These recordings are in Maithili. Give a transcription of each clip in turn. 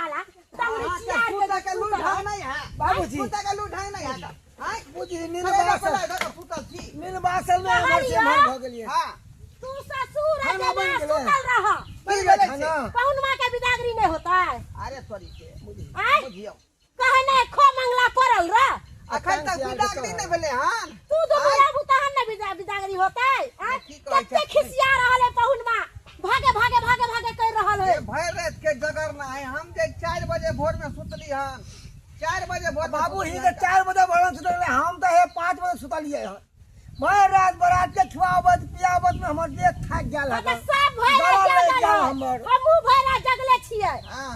साला तंगड़ी चियार कुत्ता के लूट ढंग नहीं है बाबूजी। कुत्ता के लूट ढंग नहीं है हां बुझी नींद अरे बासल बोला धक सुतल छी नींद बासल में हमर से कहलियो। मर भ गेलिए। हां तू ससुर है खाना बन जेना गेलै। सुतल रह। बन गेलै खाना। पहुन माँ के बिदागरी नहीं होता है। अरे सॉरी के आय? बुझियो कहे नहीं खो मंगला पड़ल रह। अखन तक बिदागरी नहीं भेलै हन। तू तो बुलाबू तहन ने बिदागरी होता है। आय? की कहै छै? कते खिसिया रहल है पहुन माँ, भागे भागे भागे भागे कर रहल है। ये भरि रात के जगरना है। हम जे 4 बजे भोर में सुतली हन, 4 बजे भोर में बाबू ही सुतली के हन। 4 बजे भोर में सुतल, हम तो हे 5 बजे सुतलिए हन। भरि रात बरात के खियाबत पियाबत में हमर देह थाकि गेल हाँ, हन। तऽ सब भरि रात गला लागि जगल गेल है। हमर। हमहूँ भरि रात जगले छियै। हां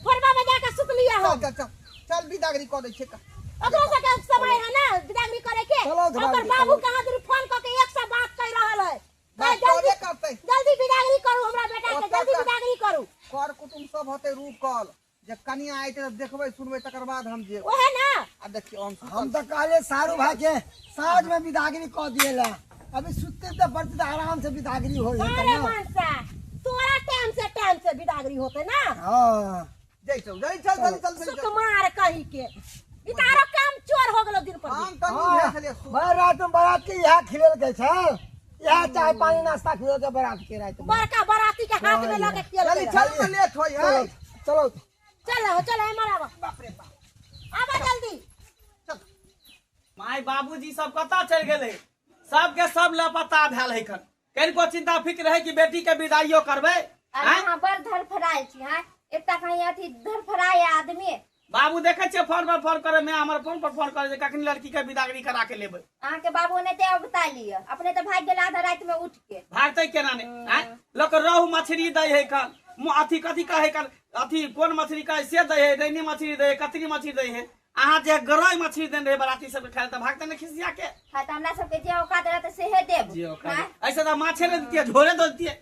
भोरबा में जाके सुतलिए हम। चल चल चल चल बिदागरी कऽ दै छियै। ओकरो सबके समय है ना बिदागरी करे के। चलो धरा ओकर दी, बाबू चलो। कहाँ दूर फोन कऽ के एक सौ बात कहि रहल है। बात कहे जल्दी करबे करतै। जल्दी बिदागरी करू हमरा बेटा के, ओतऽ जल्दी तऽ- बिदागरी करू। कर कुटुम सब होतै रुकल, जे कनिया आयते तऽ देखबै सुनबै तकर बाद हम जेबै। ओहे ना। आ देखियौ हम सुतल हम तऽ कहलिए सारू भाई के साँझ में बिदागरी कऽ दिए ला, अभी सुतते तऽ बड़ी तऽ आराम से बिदागरी होई है अरे ना। मनसा तोरा टाइम से बिदागरी होते ना। हाँ जैतो जल्दी चल जल्दी चल जल्दी चल। सुकुमार कही के ई तऽ आरो काम चोर हो गेलो दिन पर दिन। हम तऽ हाँ, भेल छलियै सुतल। भरि रात में बरात के इएह खिलेल के छै, इएह चाय पानी नाश्ता खिलेल के बरात के रात में। बड़का बराती के हाथ में लके खियल जल्दी चल न लेट होई है। चलो चलो चलो चलो एमहर आबऽ। बाप रे बाप। आबऽ जल्दी। चल। माय बाबूजी सब कतऽ चलि गेलै? सबके सब लापता भेल है खन। कनिको चिंता फिक्र है कि बेटी के विदाइयो करबै? अरे आँय? अहाँ बड़ धड़फड़ायल छी। हाँ एकटा कहीं अथी धड़फड़ाय आदमी। बाबू देखे छियै फोन पर फोन करे, मैं हमर फोन पर फोन करे जे कखनी लड़की के विदागरी करा के लेबै। अहाँ के बाबू ने ते अबता लिअ, अपने तऽ भागि गेल आधा राति में उठ के। भागतै केना ने? आँय? लोक रोहु मछली दै है खन, अथी कथी कहै खन, अथी कोन मछली कहै से दै है, रैनी मछली दै है, कतरी मछली दै है। अहाँ जे गरई मछली देने रहे बराती सबके खाए तऽ भागतै ने खिसिया के। हाँ तऽ हमरा सबके जे औकात रहतै सेहे देब। जे औकात। हाँ? ऐसे तऽ माछे नहि दितियै, झोरे दऽ दितियै।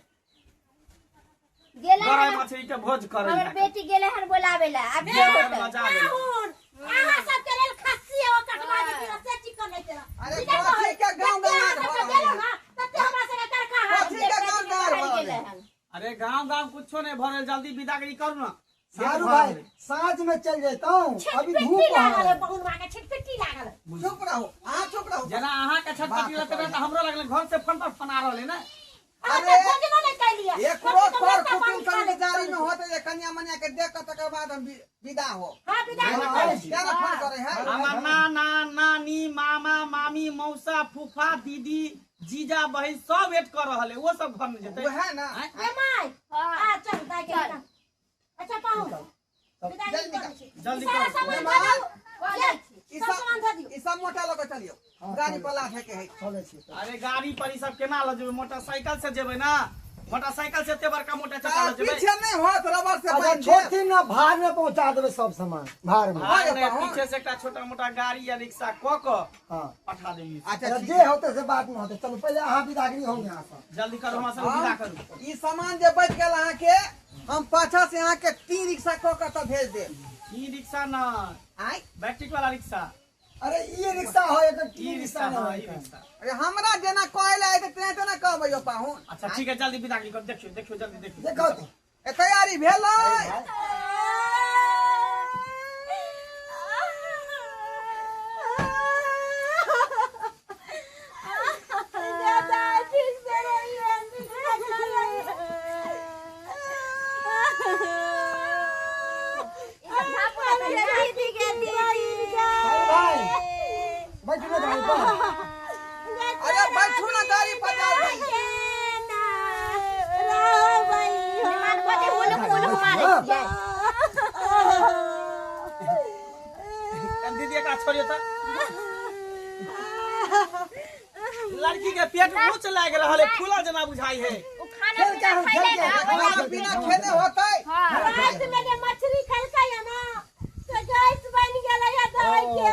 गेलै गरई हन। मछली के भोज करै हमर लए। बेटी गेलै हन बोलाबै लए, आब जे के होतै? मजा आबै। पाहुन, अहाँ सबके लेल खस्सी एगो कटवा देती से चिकन नहि तेरा। अरे बिना कथी के गाँव जते अहाँ गाँव सबके भऽ देलहुँ रहल ना, तते हमरा सबके करखा हाथ। कथी के गाँव गाँव भऽ गेलै रहल? हन। अरे गाँव गाँव कुछो नहि भऽ रहल, जल्दी विदागरी करू ना। सारू भाई साँझ में चल जैतौं, अभी धूप छिटपिट्टी लागल है। है पहुन माँ के, छिटपिट्टी लागल है। चुप रहू, अहाँ चुप रहू। जेना अहाँ के छटपटी लगतै तऽ हमरो लगलै घर से फोन पर फोन आ रहल है ने। अहाँ अरे, तऽ भोजनो नहि कैलियै। एकरो कम से कम कर नाश्ता कुटुम पानी सब खा लै बिदारी में होतै जे कनिया मनिया के देख कऽ तकर बाद हम विदा हो। हाँ, विदा हो। हाँ, तें ने फोन करै है। हमर नाना नानी मामा मामी मौसा फूफा दीदी जीजा बहिन सब वेट कर रहल है, वो सब घर में जेतै। वएह ना। आँय? ए my, हाँ। आ चल दाइ के चल। निकाल। अच्छा पाहुन, विदाई जल्दी करै निकाल। छी। जल्दी सारा करू। सामान मेहमान। धऽ दियौ। कऽ दै छी। ई सब सब सामान धऽ दियौ। ई सब मोटा लऽ कऽ चलियौ, गाड़ी पर लाथे के है। चलै छी तऽ। अरे गाड़ी पर ई सब केना लऽ जेबै? मोटरसाइकिल से जेबै ना, मोटरसाइकिल से एते बड़का मोटा चक्का लऽ जेबै। पीछे नहि होत, रबर से अच्छा बान्हि देब। छोड़थिन ना, भार में पहुंचा देबै सब सामान, भार में। भार में पाहुन। पीछे से एकटा छोटा मोटा गाड़ी या रिक्शा कऽ कऽ हाँ। पठा देबै। अच्छा, ठीक जे होतै से बाद में होतै, चलू पहिले अहाँ विदागरी हो यहाँ से। जल्दी करू, हमरा सब विदा करू। ई सामान जे बचि गेल अहाँके, हम पाछा से अहाँके 3 रिक्शा कऽ कऽ तऽ भेज देब। ई रिक्शा ना, आँय? बैटरी वाला रिक्शा। अरे ई रिक्शा हो, एकर ई ई रिक्शा रिक्शा ना हाँ, हो ई एकर। रिक्शा। अरे हमरा जेना कहै लए आयत तेना तेना कहबै यौ पाहुन। अच्छा ठीक है, जल्दी विदागरी करू। देखियौ देखियौ जल्दी देखियौ। देखो तो। ए तैयारी भेलै? सारू भाई बैठू ना गाड़ी पर। अरे बैठू ना गाड़ी पर जाओ भाई। मेहमान कथी हुलुक हुलुक मारै छियै? दीदी एकरा छोड़ियौ तऽ। लड़की के पेट ऊंच लागि रहल है, फूलल जेना बुझाई है। ओ खाना खेल पीना के हम, खैले खेल के ना, हम। ओहि खाना पीना खेने होतै। हाँ। राति में जे मछली खेलकै है ना, से गैस बनि गेलै है दाइ के।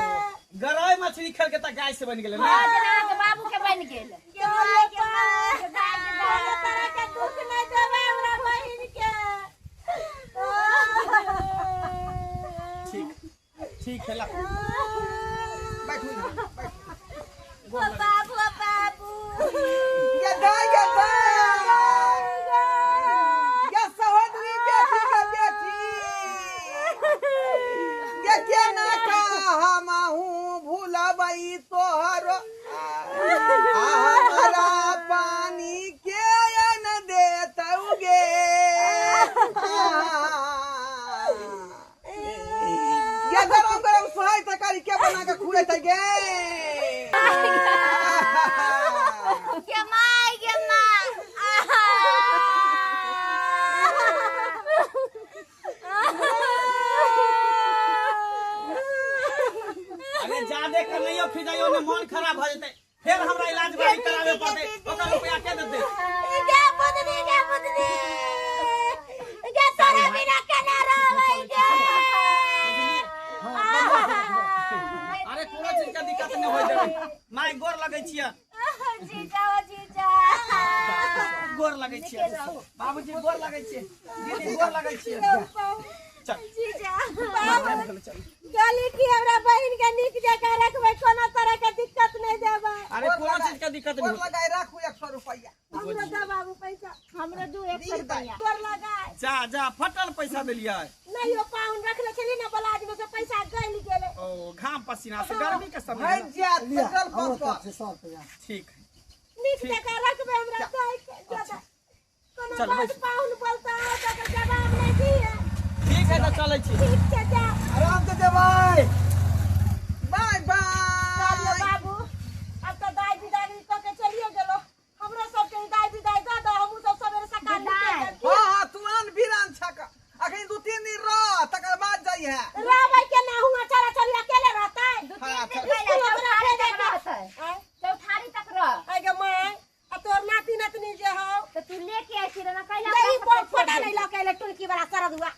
गरई मछली खेल के तऽ गैस बनि गेलै ना। हाँ, जेना अहाँके बाबू के बनि गेल। तोरे तरह के दुख नहि देबै हमरा बहिन के। ठीक ठीक है, ला। बैठू ना, बैठू। बाबू बाबू ये दाइ ये दाइ ये सहोदरी बेटी के बेटी। खिजाइयो ने मन खराब भ जेतै, फेर हमरा इलाज बारी कराबे पड़तै, ओकर रुपया के देतै? गे बुदनी, गे बुदनी, गे तोरा बिना केना रहबै गे? अरे कोनो चीज के दिक्कत नहीं होय देबै। माय गोर लगै छियै। जीजा ओ जीजा, गोर लगै छियै। बाबूजी गोर लगै छियै। दीदी गोर लगै छियै। चल जीजा। चल। गली की हमरा बहिन के नीक जकाँ रखबै, कोनो तरह के दिक्कत नहीं देबै। अरे कोनो चीज के दिक्कत गोर नहीं होतै। लगाए राखू 100 रुपया। हमरो दे बाबू पैसा। हमरो दू 100 रुपया। गोर लगाए। जा जा, फटल पैसा देलियै। नहीं हो पाउन रखले छली ना बलाज में से पैसा गलि गेलै। ओ घाम पसीना से गर्मी के समय भरि है। जायत लिअ, पेट्रोल हमरो पंप पर। तरफ से 100 रुपया। ठीक है। नीक जकाँ रखबै हमरा दाइ के ज्यादा। कोनो चल, बात बैस। पाहुन बोलता है तो जवाब नहीं दिए। ठीक है तऽ चलै छी। ठीक छै, जा। आराम से जेबै। बाय चलियो बाय। बाबू, अब तऽ दाइ विदाई कऽ के चलिए गेलो। हमरो सबके दाइ विदाई दऽ दऽ, हमहूँ सब सवेरे सकाल निकलि विदाइ? जायब। हाँ हाँ, तू आन बीरान छक, अखन 2-3 दिन रह, तकर बाद जाइहे। रहबै केना? हुआँ चला चली अकेले रहतै? 2-3 दिन हाँ, कैला इसकुल ओकरा चौठारी भेजै तक के। रहतै। आँय? चौठारी तक रह। आइ गे माय, आ तोहर नाती नतनी जे हौ? तऽ तू लेके आइ छी ना कैला? यही पर फोटा नहीं लऽ के अयलै टुनकी वाला सरद हुआ।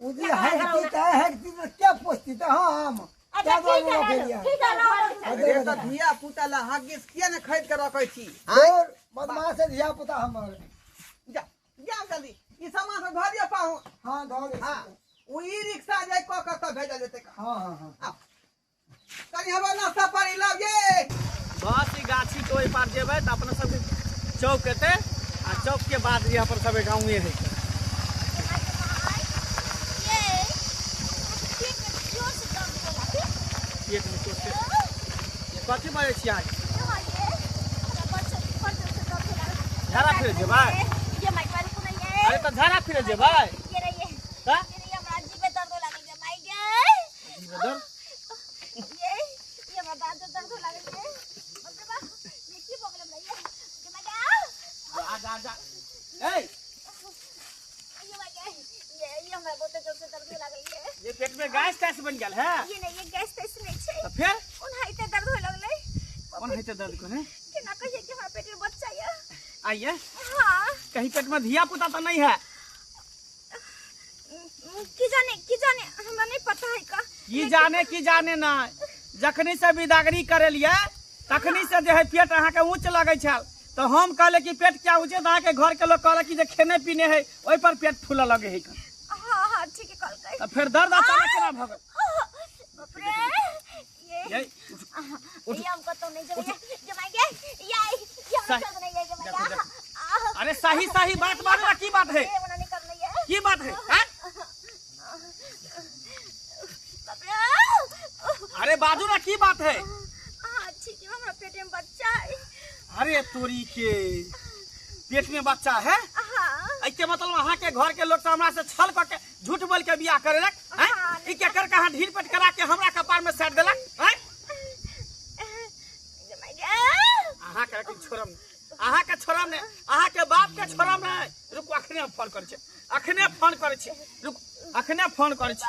ओ जी हैकती तऽ हैकती तऽ क्या पोसती तऽ हम। अच्छा क्या ठीक है, दुआरे रहू, रखलियै? ठीक है रहू। अरे तऽ धिया पुता ला हगिस किया ने खरीद के रखै छी? आँय? और बदमाश है धिया पुता हमर। जा जा जल्दी, ई सामान सब धऽ दिअ पाहुन। हाँ धऽ दे। हाँ, ओ ई रिक्शा जाय कऽ कऽ तब भेजल जेतै। हाँ हाँ हाँ। आउ कनि हमरा नाश्ता पानी लाउ ये। बस ई गाछी के ओहि पार जेबै तऽ अपना सबके चौक एतै, आ चौक के बाद जे अपन सबके गाँवे है। पेट में चोट के कथी बाजै छी आज? झाड़ा फिरे जेबै? अरे तऽ झाड़ा फिरे जेबै तऽ दर्द? जा जा जा, ए ये पेट में गैस तैस बन गेल है? ये नहीं, ये गैस तैस नहीं छै। तऽ फेर ओनाहिते दर्द होय लगलै। कोन हेतै दर्द कोने? केना कहिए कि हमरा पेट में बच्चा ये। आइए। हाँ। कहीं पेट में धिया पुता तो नहीं है? की जाने, की जाने, हमरा नहीं पता है का। की जाने, की जाने ना, जखनी से बिदागरी करेलिए तखनी से जे है पेट अहाँके ऊँच लगै छल, तऽ हम कहले कि पेट क्या ऊँचे, तऽ अहाँके घर के लोग कहलक कि जे खेने पीने है ओहि पर पेट फूलऽ लगे है। हाँ हाँ, ठीक है कहलकै। तऽ फेर दर्द अचानक केना भऽ गेल? बाप रे, ये ये ये हम कतौ नहीं जेबै जमाई ये, ये हम सही। चल नहीं जाए देखो, जमाई। देखो। अरे सही सही बात बाजू ना, की बात है? ये ओना नहीं करना ये। की बात है हैं? बाप रे। अरे बाजू ना, की बात है? हाँ ठीक है, हमरा पेट में बच्चा है। अरे तोरी के, पेट में बच्चा है? हाँ। एके मतलब अहाँ के घर के लोग सब हमरा से छल कऽ के झूठ बोल के बियाह करेलक हैं? हाँ। ई केकर कहाँ ढील पेट करा के हमरा कपार में साट देलक हैं? जमाई अहाँ के लेकिन छोड़म नहि, अहाँ के छोड़म नहि, अहाँ के बाप के छोड़म नहि। रुकू, अखने हम फोन करै छी, अखने फोन करै छी, रुकू, अखने फोन करै छी।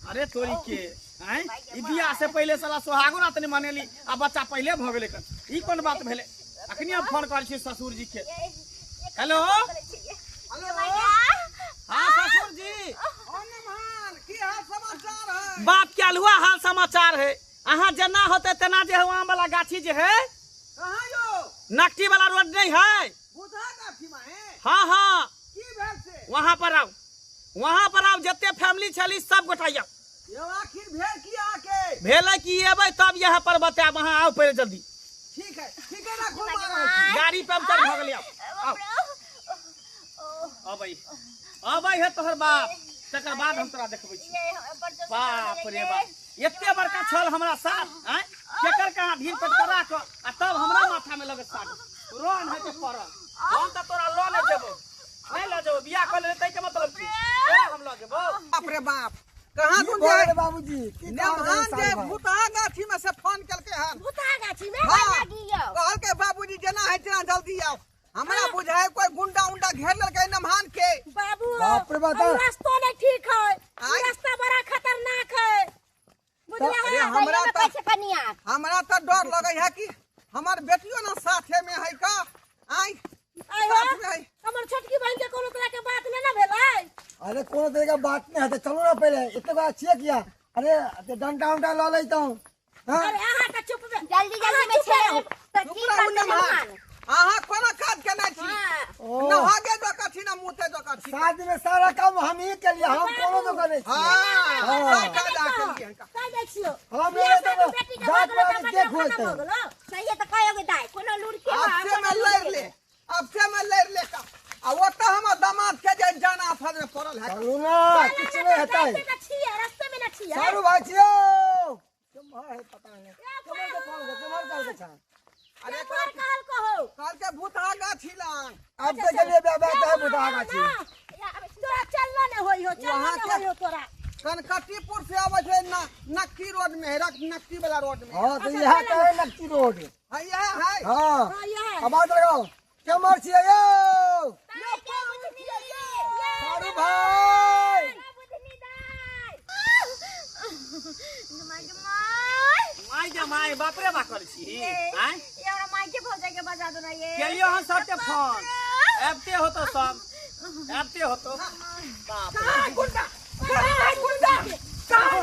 अरे तोरी के, आँय, ई बियाह से पहिले साला सोहागो रात नहि मनेली आ बच्चा पहिले भऽ गेलै कन, ई कोन बात भेलै? अखने हम फोन करै छी ससुर जी के। हेलो। हेलो। हाँ ससुर जी। हाँ नमहान, की हाल समाचार है? बाप के अलहुआ हाल समाचार है। अहाँ जेना होते तेना जे है आम वाला गाछी जे है। कहाँ यो? नकटी वाला रोड नहीं है? भूतहा गाछी में है? हाँ हाँ। की भेल से? वहाँ पर आओ, वहाँ पर आओ, जते फैमिली छली सब गोटा आओ। यो आखिर भेल की अहाँके? भेलै कि एबै तब यहाँ पर बतायब, अहाँ आउ पहिले जल्दी। ठीक है ठीक है, राखू मारा। गाड़ी पंचर भऽ गेलै, आउ आउ। अबै अबै है तोहर बाप, तकर बाद हम तोरा देखबै छी। बाप रे बाप, एते बड़का छल हमरा साथ, आँय, केकर कहाँ ढील पेट करा कऽ आ तब हमरा माथा में लगत साट रोन है के पड़ल। हम तऽ तोरा लऽ नहि जेबौ, नहि लऽ जेबौ, बियाह कऽ लेने ताहिके मतलब की तोरा हम लऽ जेबौ? बाप रे बाप, कहाँ की तुम भऽ जे गेलै बाबूजी? की नमहान जे भूतहा गाछी में से फोन केलकै हन। भूतहा गाछी में? हाँ, कहलकै बाबूजी जेना है तेना जल्दी आओ। हमरा बुझाय कोई गुंडा उंडा घेर लेलकै नमहान के। बाबू बाप रे बाप। ई रास्तो नहीं ठीक है, ई आँय? रास्ता बड़ा खतरनाक है, बुझलियै? अरे हमरा पैसे कनिया हमरा तऽ डर लगे है कि हमर बेटियो ना साथे में है का आई आइ हो साथ में है। हमर छोटकी बहन के कोनो तरह के बात नहीं ना भेलै। अरे कोनो तरह का बात नहीं है तो चलो ना पहले इतने बार चेक किया। अरे तो डंडा उंडा ला लेता हूँ। अरे अहाँ के चुप बे जल्दी जल्दी में छे त चुप की रहू करते नमहान। अहाँ कोना काज केने छी? ओ। नहागे दऽ कऽ छी ना मुते दऽ कऽ छी? शादी में सारा काम हम ही के लिए, हम कोनो तो करे छी। हाँ, हाँ। सब काज अहाँ केलियै हन। कहि दै छियौ हम बियाह लेबै शादी तऽ बेटी के जात भऽ गेलौ वाले तऽ मतलब देख होतै। खतम भऽ गेलौ। सही त कहियो दाई कोनो लूर के अब से मैं लड़ ले, अब से मैं लड़ ले का। आ ओतऽ हमर दामाद के जे जान आफत में पड़ल है। चलू ना, किछु नहीं हेतै। रास्ते में छियै, रास्ते में ना छियै। सारू भाई छियौ। केम्हर है पता नहीं। केम्हर के फोन के, केम्हर कहलकै छान? अरे केम्हर कहल कहो? कहलकै भूतहा गाछी लग। अब तऽ गेलियै बे तऽ भूतहा गाछी। तोरा चलना नहीं होई हो, चलना वहाँ नहीं के- होई हो तोरा। कनकटीपुर से आबै छै न नक्की रोड में है, नक्की वाला रोड में। हाँ तो यह कहे नक्की रोड। है यह है। हाँ। हाँ, यह है। आवाज लगाओ। केम्हर छियै यौ? सारू भाई। माय जे माय बाप रे बा करै छी आँय? केलियो हन सबके फोन आबिते होतो सब आबिते होतो। बाप रे। कहाँ गुंडा? कहाँ है गुंडा? कहाँ है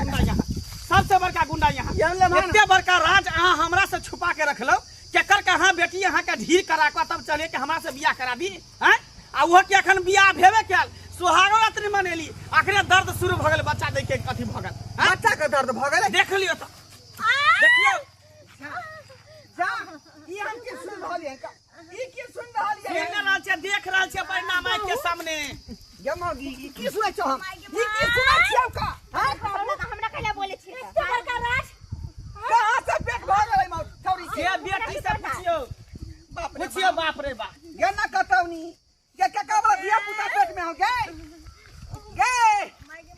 गुंडा यहाँ सबसे बड़का गुंडा यहाँ। एते बड़का राज अहाँ हमरा से छुपा के रखलो केकर कहाँ बेटी अहाँ के ढीर करा के तब चले के हमरा से बियाह करा दी हैं? आ उहो के अखन बियाह भेबे कैल सोहागो रात्रि मनेली अखने दर्द शुरू भऽ गेल बच्चा देख के कथी भऽ गेल हैं? बच्चा के दर्द भऽ गेलै। देख लियौ तऽ देखियौ जा ई हम की सुन रहलियै का? ई की सुन रहलियै? सुनि रहल छियै देख रहल छियै परिणाम आँखि के सामने। गे मौगी, ई की सुनै छौ हम? ई की सुनै छियौ का? हैं? हमरा कैला बोले छी एते बड़का राज कहाँ से पेट भऽ गेलै मौ छौरी के? से बेटी से पुछियौ बाप रे पुछियौ बाप रे बाप। गे ना कतौनी गे केका वाला धिया पुता पेट में हो गे गे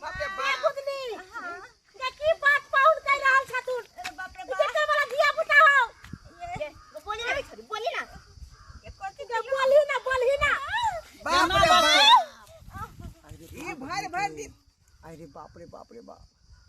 बाप रे ए बाप। बुदनी गे की बात पाहुन कहि रहल छथुन? केकर वाला धिया पुता हौ? बोली ना छोरी बोली ना गे बोलही ना बोलही ना। बाप रे बाप। बाप ई भरि भरि दिन। अरे बाप रे बाप रे बाप,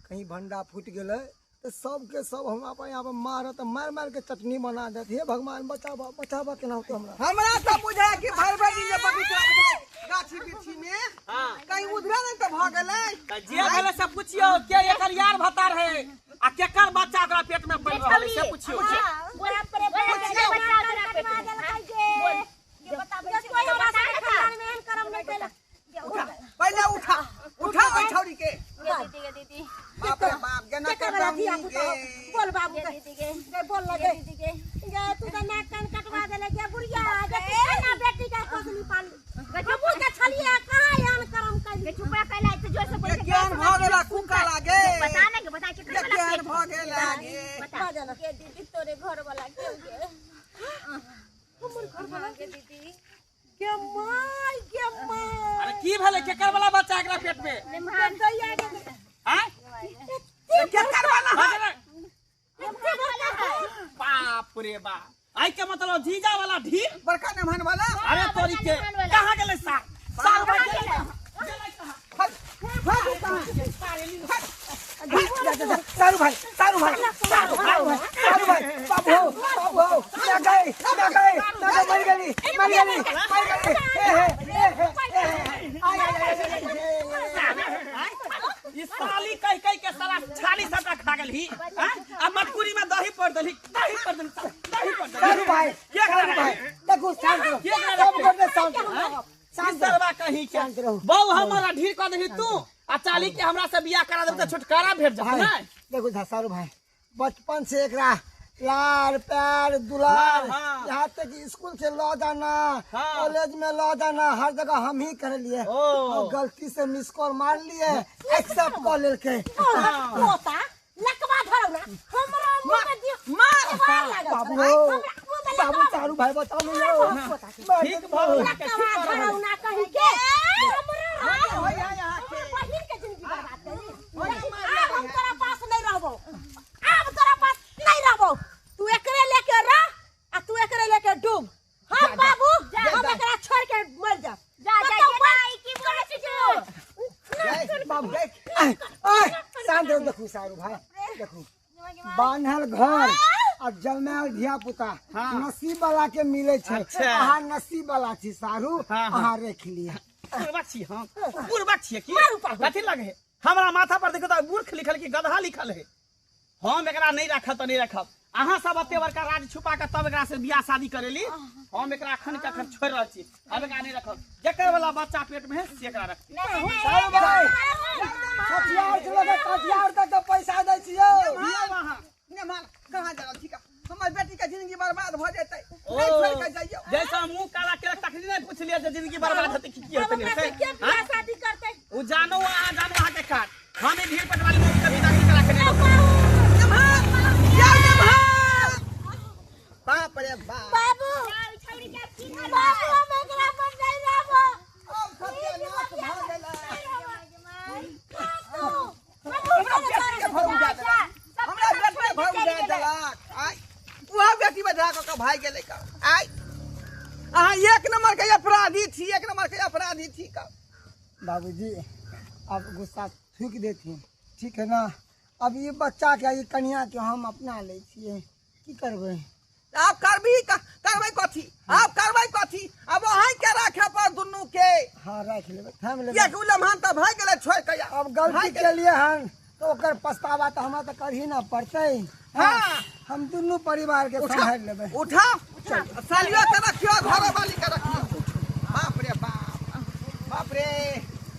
कहीं भंडा फूटि गेलै तऽ सबके सब हमरा पर यहाँ पर मारत मारि मारि के चटनी बना देत। हे भगवान बचाबा बचाबा केना होतै हमरा? हमरा तऽ बुझाय कि भरि भरि दिन जे बगीचा में गाछी बिरछी में हाँ। कहीं उधरे नहि तऽ भऽ गेलै। तऽ जे भेलै से पुछियौ के एकर यार भतार है आ केकर बच्चा ओकरा पेट में पड़ि रहल है से पुछियौ। बाप रे बाप कटवा देलकै गे। गे कोइ हमरा सबके खानदान में एहन करम नहि केलक। उठा पहिले उठा उठा ओहि छौरी के। दीदी बाप रे बाप गे ना केकर वाला धिया कतौनी पुता हौ? गे। बोल बाबू के। दीदी गे गे बोल लगे दीदी गे गे तू तऽ नाक कान कटवा देले गे बुढ़िया गे तू केना बेटी के पोसली पाली? हमहूँ तऽ छलियै कहाँ एहन करम कैली? चुपड़ा कैला इते जोर से बोल गे ज्ञान भऽ गेला कुका लागे। बता ना के बता के गे ज्ञान भऽ गेला गे। बता के दीदी तोरे घर वाला क्यों गे? हमर घर वाला गे दीदी गे my गे my. अरे की भेलै केकर वाला बच्चा एकरा पेट में? गे दैया गे आँय? केकर वाला है? एते बड़का बाप रे बाप आई के मतलब जीजा वाला ढीर बड़का नमहन वाला। अरे तोरी के कहाँ गेलै सार सार भाई गेलै कहाँ? गेलै कहाँ? फल फल कहाँ? जा जा जा सारू भाई सारू भाई सारू भाई सारू भाई बाबू हो बाबू हो ना गए ना गए ना गए मर गेली मर गेली मर गेली। हे हे हे हे हे आय आय आय आय। ई साली कह कह के साला छाली सबटा खा गेलही आँय? आ मटकुरी में दही पड़ देलही दही पड़ देलही दही पड़ देलही। सारू भाई सारू भाई देखू शांत रहो सब गोटे शांत रहो शांत सरवा कहीं के शांत रहो। बहु हमारा ढीर कऽ देलही तू आ चाली के हमरा से बियाह करा देब तऽ छुटकारा भेट जात भाई नै? देखू सारू भाई बचपन से एकरा लार प्यार दुलार हाँ, हाँ। यहाँ तक कि स्कूल से लऽ जाना हाँ। कॉलेज में लऽ जाना हर जगह हम ही कर लिए। ओ। और गलती से मिस कॉल मार लिए एक्सेप्ट कऽ लेलकै। पोता लकवा धरौ ना हमरा मुंह में दियो मार मार लागल बाबू छलै। हमरा मुंह में बाबू लकवा चारू भाई बताओ ना यौ। ठीक भऽ गेल। लकवा धरौ ना कहीं के हमरा राज होय है यहाँ के। हमर बहिन के जिंदगी बर्बाद करी। आब हम तोरा पास नहीं रहबो, आब तोरा पास नहीं रहबो। तू एकरे लेके रह आ तू एकरे लेके डूब। हम बाबू हम एकरा छोड़ के मर जा। जा जा कतौ के दाई की बोले छी तू? बाबू देख आय, आय, बांध दो। देखू सारू भाई, देखू बान्हल घर आ जलमायल धिया पुता नसीब वाला के मिले छै। अहाँ नसीब वाला छी सारू, अहाँ रख लिया। बुढ़बा छी हम, बुढ़बा छियै की कथी लगे है हमरा माथा पर? देखो तो मूर्ख लिखल की गधा लिखल है। हम एकरा नहीं रखब तो नहीं रखब। अहाँ सब एते बड़का राज छुपा के तब एकरा से बियाह शादी करेली। हम एकरा अखन के अखन छोड़ि रहल छी, हम एकरा नहीं रखब। जकर वाला बच्चा पेट में है से एकरा रखती। सारू भाई, कटिहार से लगे कटिहार तक तो पैसा दै छियौ। नेमान कहाँ जा रहल छी? हमर बेटी के जिंदगी बर्बाद भ जेतै, नहीं छोड़ के जाइयो। जैसा मुंह काला के तखनी नहीं पूछलिए जे जिंदगी बर्बाद हेतै की की हेतै नहीं हेतै। के बियाह शादी करतै? उ जानो अहाँ, जानो अहाँ के काज। हम ई भीड़ पटवाली मौगी के विदाई करा के नहीं रखब। नेमान, नेमान, बाप रे बाप। बाबू, बाबू, हम एकरा पर नहीं रहबो। अब सत्यानाश भ गेलै। हमरा बेटी के भर उजा देलक, हमरा बेटी के भर उजा देलक। आय उहा बेटी बजा कऽ भागि गेलै का। आय अहाँ एक नंबर के अपराधी छी, एक नंबर के अपराधी छी का। बाबूजी अब गुस्सा थूक देथिन, ठीक है ना? अब ये बच्चा के, ये कन्या के हम अपना लै छियै, की करबै? आब करबी करबै कथी? आब करबै कथी? आब अहीं के राखे पर दुनू के। हाँ राखि लेबै, थामि लेबै। कियाकि उ लम्हान तऽ भागि गेलै छोड़ि के। अब गलती केलियै हन तऽ ओकर पछतावा तऽ हमरा तऽ करही ने पड़तै। हाँ। हम दुनू परिवार के सम्हारि लेबै। उठा, सालियो के रखियो, घरो वाली के रखियो। बाप रे बाप, बाप रे।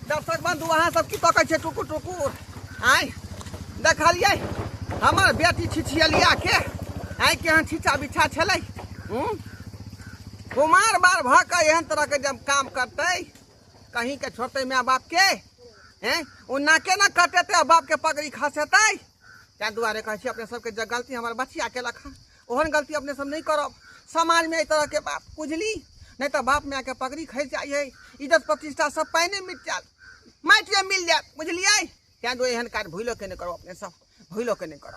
दर्शक बंधु अहाँ सब की तकै छै टुकुर टुकुर? आय देखलियै हमर बेटी छिछियलिया के आइ केहन छिछा बिछा छलै। कुमार बार भऽ कऽ एहन तरहके जब काम करतै, कहीं के छोड़तै माय बाप के? हैं ओ नाके न कटेतै आ बाप के पगड़ी खसेतै। ताहि दुआरे कहै छी अपने सबके, जे गलती हमर बचिया केलक हँ ओहन गलती अपने सब नहि करब समाजमे एहि तरहके बात, बुझली? नहि तऽ बाप मायके पगड़ी खसि जाइ है, इज्जत प्रतिष्ठा सब पानि मिट जायत, माटिए मिल जायत, बुझलियै? ताहि दुआरे एहन काज भूलो के नहि करब, अपने सब भूलो के नहि करब।